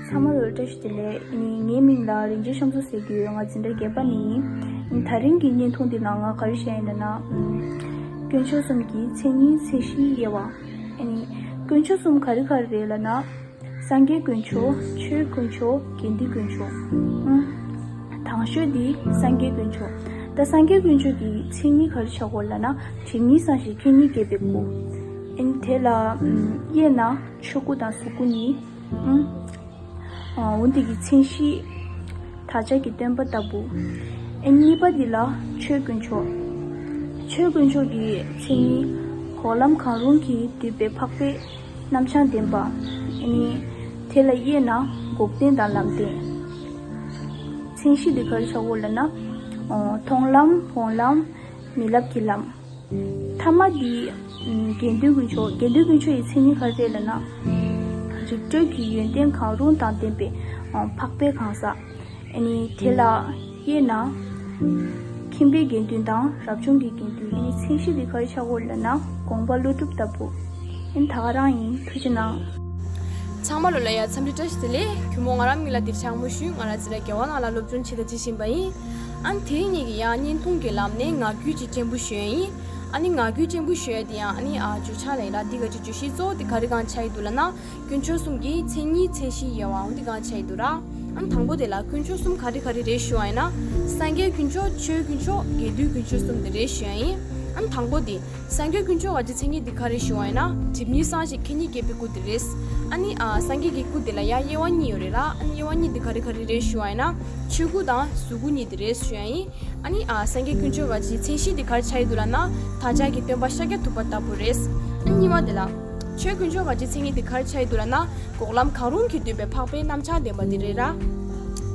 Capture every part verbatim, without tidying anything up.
ཚང་མ་ལ་བཀྲ་ཤིས་བདེ་ལེགས། ཨ་ནི་ངའི་མིང་ལ་རིན་ཆེན་ཤམ་སོ་ཟེར་གྱི་ཡོད། ང་འཛིན་གྲྭ་བརྒྱད་པ་ནས་ཡིན། ཨ་ནི་དེ་རིང་གི་བརྙན་ཐུང་འདི་ནང་ང་ག་རེ་བཤད་ཡིན་ལབ་ན། ཨམ། དཀོན་མཆོག་གསུམ་གྱི་མཚན་ཉིད་མཚན་གཞིའི་དབྱེ་བ། ཨ་ནི་དཀོན་མཆོག་གསུམ་ག་རེ་ག་རེ་རེད་ལབ་ན། སངས་རྒྱས་དཀོན་མཆོག་ཆོས་དཀོན་མཆོག་དགེ་འདུན་དཀོན་མཆོག་ཨམ། དང་ཤོས་འདི་སངས་རྒྱས་དཀོན་མཆོག་ད་སངས་རྒྱས་དཀོན་མཆོག་གི་མཚན་ཉིད་ག་རེ་ཆགས་ཀྱི་ཡོད་ལབ་ན། སྒྲིབ་གཉིས་སངས་ཤིང་སྐྱེ་གཉིས་སྐྱེས་པའི་སྐུ། ཨ་ནི་དེ་ལ་ཨམ། དབྱེ་ན་ཆོས་སྐུ་དང་གཟུགས་སྐུ་གཉིས། ཨུམ། འོ་འདི་གི་མཚན་གཞི་དག་ཆ་གི་སྟོན་པ་ལྟ་བུ། ཨེ་གཉིས་པ་འདི་ལ་ཆོས་དཀོན་མཆོག་ཆོས་དཀོན་མཆོག་གི་མཚན་ཉིད་འགོག་ལམ་གང་རུང་གིས་བསྡུས་པའི་འཕགས་པའི་རྣམ་བྱང་ལྡན་པ། ཨེ་ནི་དེ་ལ་དབྱེ་ན་འགོག་བདེན་དང་ལམ་བདེན། མཚན་གཞི་འདི་ག་རེ་ཆགས་ཀྱི་ཡོད་ལབ་ན། མཐོང་ལམ་སྤོང་ལམ་མི་སླབ་ཀྱི་ལམ། ཐ་མ་འདི་དགེ་འདུན་དཀོན་མཆོག་དགེ་འདུན་དཀོན་མཆོག་ཡི་མཚན་ཉིད་ག་རེ་རེད་ལབ་ན། རིགས་གྲོལ་གྱི་ཡོན་ཏན་གང་རུང་དང་ལྡན་པའི་འཕགས་པའི་གང་ཟག་ཨ་ནི་དེ་ལ་དབྱེ་ན། ཁྱིམ་པའི་དགེ་འདུན་དང་རབ་བྱུང་གི་དགེ་འདུན། ཨ་ནི་མཚན་གཞི་འདི་ག་རེ་ཆགས་ཀྱི་ཡོད་ལབ་ན། དགོངས་པ་ཀླུ་སྒྲུབ་ལྟ་བུ། ཨ་ནི་ད་ག་རང་ཡིན། ཐུགས་རྗེ་གནང་། ཚང་མ་ལོ་ལ་ཡ་འཚམས་འདྲི་བཀྲ་ཤིས་བདེ་ལེགས། གུས་མོ་ང་རང་མིང་ལ་འདིར་ཆགས་མོ་ཞུས། ང་རང་འཛིན་གྲྭ་བརྒྱད་པ་ནང་ལ་སློབ་སྦྱོང་བྱེད་དང་བྱེད་བཞིན་པ་ཡིན། ཨ་ནི་དེ་རིང་ངེད་ཀྱི་ཡང་བརྙན་ཐུང་གི་ལམ་ནས་ངག་རྒྱུན་ཅིག་སྤྱན་འབུལ་ཞུ་ཡ་ཡིན། ཨ་ནི་ངག་རྒྱུན་སྤྱན་འབུལ་ཞུ་ཡ་དེ་ཡང་ཨ་ནི་ཨ་བརྗོད་བྱ་ལས་ར་འདི་ག་ཅིག་བརྗོད་གཞི་གཙོ་བོ་དེ་ག་རེ་གང་ཆགས་ཡི་འདུག་ལབ་ན། དཀོན་མཆོག་གསུམ་གྱི་མཚན་ཉིད་མཚན་གཞིའི་དབྱེ་བ་འོ་འདི་གང་ཆགས་ཡི་འདུག་ར། ཨ་ནི་དང་པོ་དེ་ལ་དཀོན་མཆོག་གསུམ་ག་རེ་ག་རེ་རེད་ཞུ་བ་ཡིན་ན། སངས་རྒྱས་དཀོན་མཆོག་ཆོས་དཀོན་མཆོག་དགེ་འདུན་དཀོན་མཆོག་གསུམ་དེ་རེད་ཞུ་ཡ་ཡིན། ཨ་ནི་དང་པོ་དེ། སངས་རྒྱས་དཀོན་མཆོག་ག་ཅིག་མཚན་ཉིད་འདི་ག་རེ་ཞུ་བ་ཡིན་ན། སྒྲིབ་གཉིས་སངས་ཤིང་སྐྱེ་གཉིས་སྐྱེས་པའི་སྐུ་དེ་རེད། ཨ་ནི་ཨ་སངས་རྒྱས་ཀྱི་སྐུ་དེ་ལ་ཡང་དབྱེ་བ་གཉིས་ཡོད་རེད་ར། ཨ་ནི་དབྱེ་བ་གཉིས་འདི་ག་རེ་ག་རེ་རེད་ཞུ་བ་ཡིན་ན། ཆོས་སྐུ་དང་གཟུགས་སྐུ་གཉིས་དེ་རེད་ཞུ་ཡ་ཡིན། ཨ་ནི་ཨ་སངས་རྒྱས་དཀོན་མཆོག་ག་ཅིག་མཚན་གཞི་འདི་ག་རེ་ཆགས་ཡི་འདུག་ལབ་ན། དག་ཆ་གི་སྟོན་པ་ཤཱཀྱ་ཐུབ་པ་ལྟ་བུ་རེད། ཨ་ནི་གཉིས་པ་དེ་ལ། ཆོས་དཀོན་མཆོག་ག་ཅིག་མཚན་ཉིད་འདི་ག་རེ་ཆགས་ཡི་འདུག་ལབ་ན། འགོག་ལམ་གང་རུང་གིས་བསྡུས་པའི་འཕགས་པའི་རྣམ་གྲངས་ལྡན་པ་འདི་རེད་ར།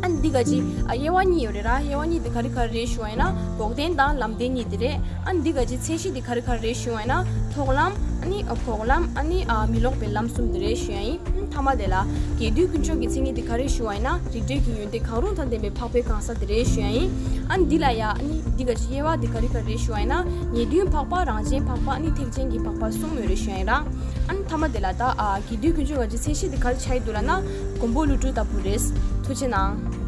ཨ་ནི་འདི་ག་ཅིག་ཨ་དབྱེ་བ་གཉིས་ཡོད་རེད་ར། དབྱེ་བ་གཉིས་འདི་ག་རེ་ག་རེ་རེད་ཞུ་བ་ཡིན་ན། འགོག་བདེན་དང་ལམ་བདེན་གཉིས་འདི་རེད། ཨ་ནི་འདི་ག་ཅིག་མཚན་གཞི་འདི་ག་རེ་ག་རེ་རེད་ཞུ་བ་ཡིན་ན། ཐོག་ལམ། ཨ་ནི་ཨ་འགོག་ལམ། ཨ་ནི་ཨ་མི་ལོག་པའི་ལམ་གསུམ་འདི་རེད་ཞུ་ཡ་ཡིན། ཨ་ནི་ཐ་མ་དེ་ལ་དགེ་འདུན་དཀོན་མཆོག་གི་མཚན་ཉིད་འདི་ག་རེ་ཞུ་བ་ཡིན་ན། རིགས་གྲོལ་གྱི་ཡོན་ཏན་གང་རུང་དང་ལྡན་པའི་འཕགས་པའི་གང་ཟག་འདི་རེད་ཞུ་ཡ་ཡིན། ཨ་ནི་འདི་ལ་ཡ་ཨ་ནི་འདི་ག་ཅིག་དབྱེ་བ་འདི་ག་རེ་ག་རེ་རེད་ཞུ་བ་ཡིན་ན། ངེས་དོན་འཕགས་པ། རང་རྒྱལ་འཕགས་པ། ཨ་ནི་ཐེག་ཆེན་གྱི་འཕགས་པ་གསུམ་ཡོད་རེད་ཞུ་ཡ་ཡིན་ར། ཨ་ནི་ཐ་མ་དེ་ལ་ད་ཨ་དགེ་འདུན་དཀོན་མཆོག་ག་ཅིག་མཚན་གཞི་འདི་ག་རེ་ཆགས་ཡི་འདུག་ལབ་ན། མགོན་པོ་ཀླུ་སྒྲུབ་ལྟ་བུ་རེད། ཐུགས་རྗེ་གནང་།